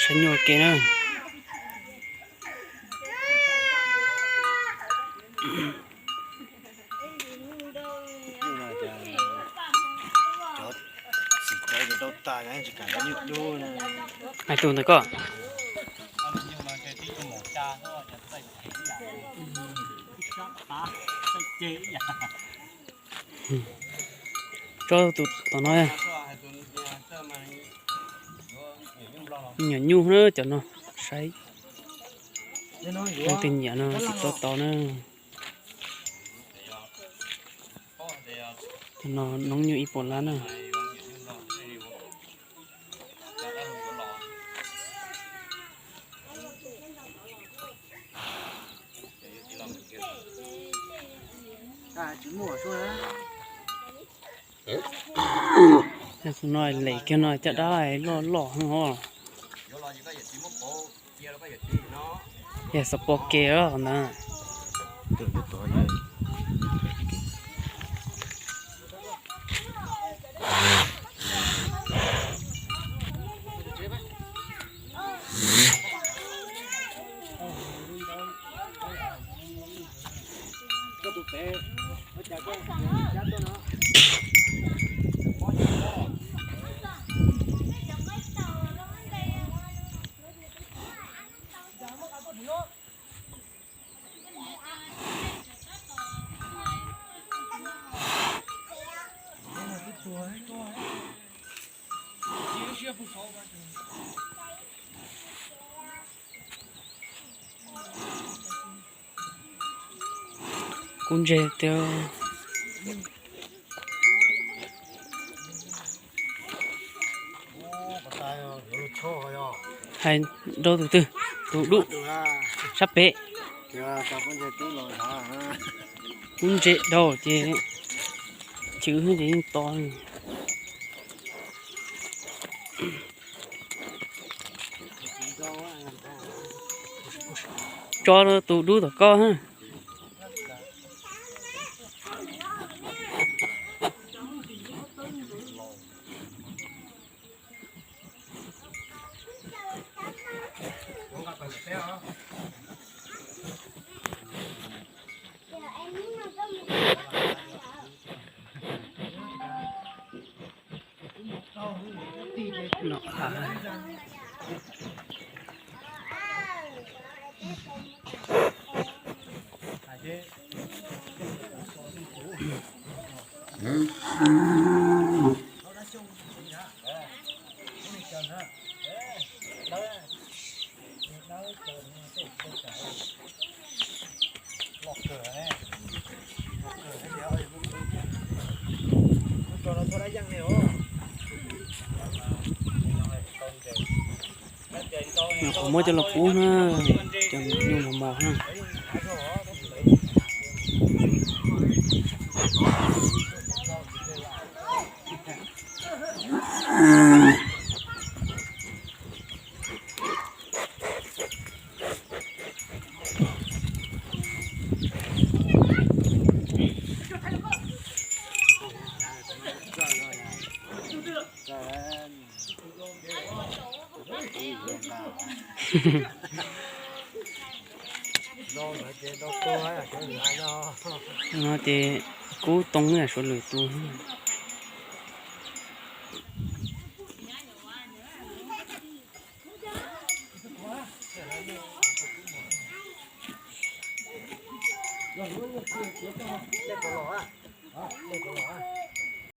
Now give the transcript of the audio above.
Saib nyuj ua ke na. Hais tus ntawd koj. Tso tus tom no. Nyuam nyuj na cov no, saib. Leej twg nyiam no tiv tauj tau na. Cov no noob nyuj ib puas lab na. No lem kiag no caj dab loj loj heev os. Yog xav pom kev os ntawd. Kub ntse tiag. Hais rau tus twg? Tus dub sab pem. Kub ntse dhau ces chwv ces yeej to. Tso rau tus dub tom koj. Qhov muab coj los pub na, cov nyuj mos mos na. No ces kub too suav lwm tus.